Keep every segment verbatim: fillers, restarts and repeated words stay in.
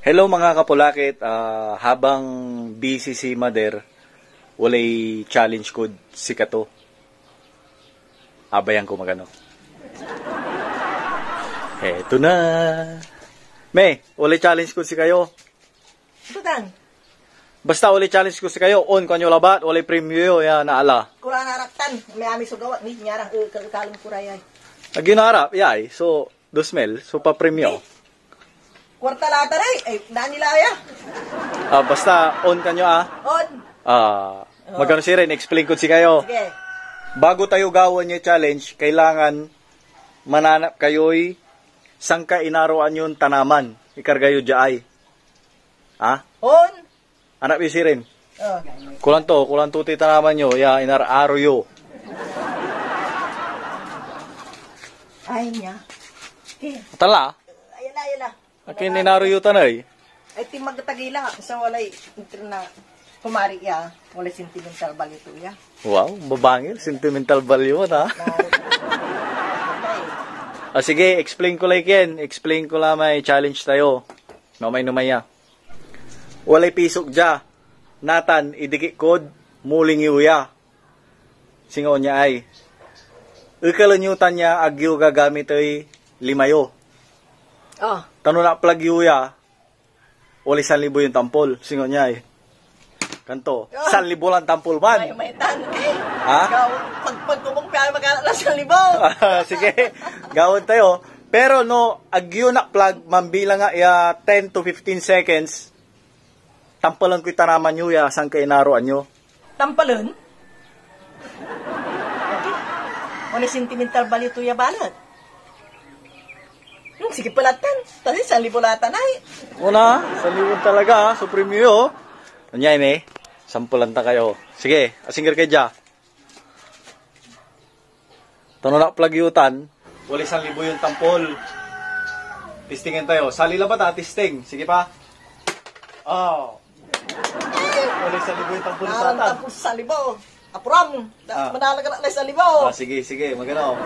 Hello, mga kapulakit. Ah, habang busy si Mader, walay challenge kod sikato. Abayan ko magano. Heto na. Me, walay challenge kod sikayo. Tutan. Basta walay challenge kod sikayo, on kuanyo labat, walay premyo yo, ya naala. Kulang na arak tan, may amin so gawat, ni, nyarang, eh, kal-, kalong kuray ay. Agyo naarap, yay. So, dos mil, so papremyo. Eh, kwarta la ta, eh. Ay, daan nila, ya. Ah, basta, on kuanyo, ah. On. Ah, Oh. Magano sirin, explain kod sikayo. Sige. Bago tayo gawaen ya challenge, kailangan mananap kayoy sankainaroan yon tanaman. Ikarga yo dia ay. Ha? On. Anap yo sirin. Oh. Kulanto, kulanto ti tanaman yo, ya inararo yo. Ay niya. Okay. Tala. Ayan na, ayan na. Akin inaro yo tan ay. Ay, ti magtagila, sa walay inter na kumari ya, walay sentimental value to ya. Wow, babangil, sentimental value mo, ta? Na-, Ah, sige, explain ko lay ken. Explain ko la may challenge tayo. No, may numaya. Walay pisok dia. Natan, idikit kod muling yo ya. Singa onya ay. Ekalen yo tan ya agyo gagamit ey lima yo. Oh. Tan no naplag yo ya, walay sanlibo yon tampol. Singa onya ay. Kanto. Oh. Sanlibo lan tampol man. May, may tan. Ha? Ikaw, pag, pag kumong piya, magkano lang sanlibo? Sige. Gawaen tayo. Pero no, agyo naplag, mambilang ak ya ten to fifteen seconds. Tampalen koy tanaman yo ya sankainaroan yo. Tampalen? Walay sentimental value to ya balet. Hmm, sige pala tan. Kasi sanlibo la tan ay. Wala, sanlibo talaga, ah. So, premyo yo. Onyay ni, sampulan ta kayo. Sige, asingger kay dia. Tan no naplag yo tan, walay sanlibo yon tampol. Testingan tayo. Sali labat, ah, testing. Sige pa. Oh. Walay sanlibo yon tampol sa Alam tan. Tampol sa sanlibo. Apuram. Da-, Ah. Manala ka na, walay sanlibo. Ah, sige, sige. Magano.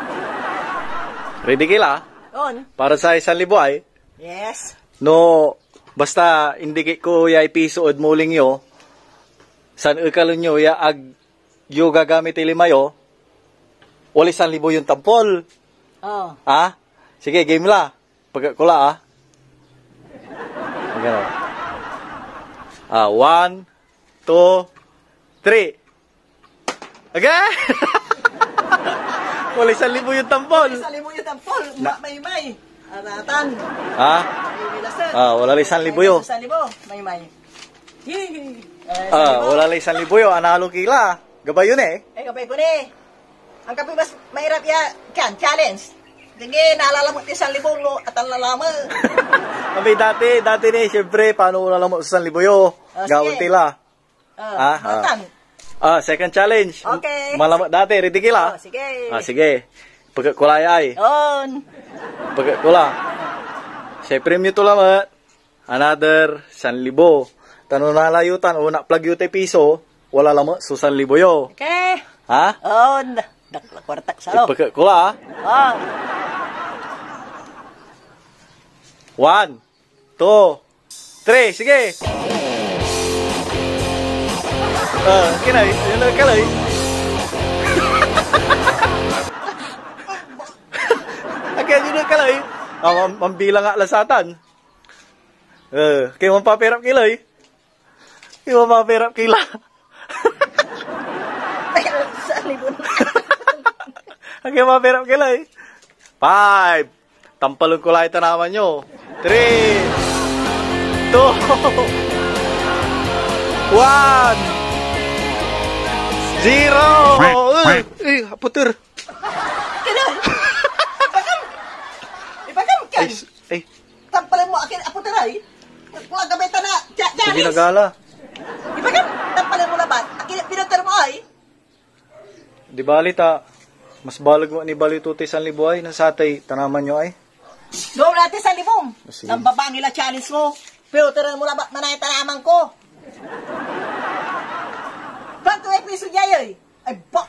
Ready kila? On. Para sa sanlibo ay? Yes. No, basta indikit ko ya piso ed muling yo, san ekalen yo ya ag yo gagamit ey lima yo, walay sanlibo yon tampol. Oh. Ha? Sige, game la. Pag-, ko la, ah. Magano? Ah, one, two, three. Aga? Walay sanlibo yon tampol. Walay sanlibo yon tampol. Ma-, may, may. Aratan. Ha? May, may laset. Ah, walay sanlibo yo. Sanlibo. May, may. Yee. Eh, Ah, sanlibo. Walay sanlibo yo. Analo kila. Gabay yo ni. Eh, gabay ko ni. Anggapoy mas mairap ya, kan, challenge. Sige, naalala mo ti sanlibo, no? Atan lalaman. Kami dati, dati ni, siyempre, paano ko lalaman sa sanlibo yo? Ah, sige. Gawaen ti la. Ah, Ah, ah. Matan. Ah, second challenge. Okay. Malamat dati, ready kila? Oh, sige. Ah, sige. Pagkat kulay ay. On. Pagkat kula. Say premyo to lamat. Another sanlibo. Tan no nalayo tan, o naplag yo tay piso, wala lamat so sanlibo yo. Okay. Ha? On. Dakla kwartak sa lo. Ipagkat kula, ah. Ah. One, two, three, sige. Ah, kinay, yun ang kalay. Again, yun ang kalay. Ah, mam-, mambilang nga lasatan. Eh, kaya mapaperap kilay. Kaya mapaperap kila. Pero sa libon. Ang kaya mapaperap kilay. Five. Tampalon ko lang ito naman nyo. Three. Two. One. Zero. Eh, eh, aputer. Kailan? Ibagam! Ibagam, Ken! Ay, s-, ay. Tampalon mo akin, apo taray. Wala ka ba ito na, ja-, Sige, jalis? Nagala. Ibagam, tampalon mo labat. Akin, pinoter mo ay. Di bali ta, mas baleg mo ni bali to ti sanlibo ay, na satay tanaman yo ay. Doon natin sa libong. Sige. Nambabangil a challenge mo. Pinoteran mo labat manay tanaman ko. Kwanto episode niya yun? Ay, ba-,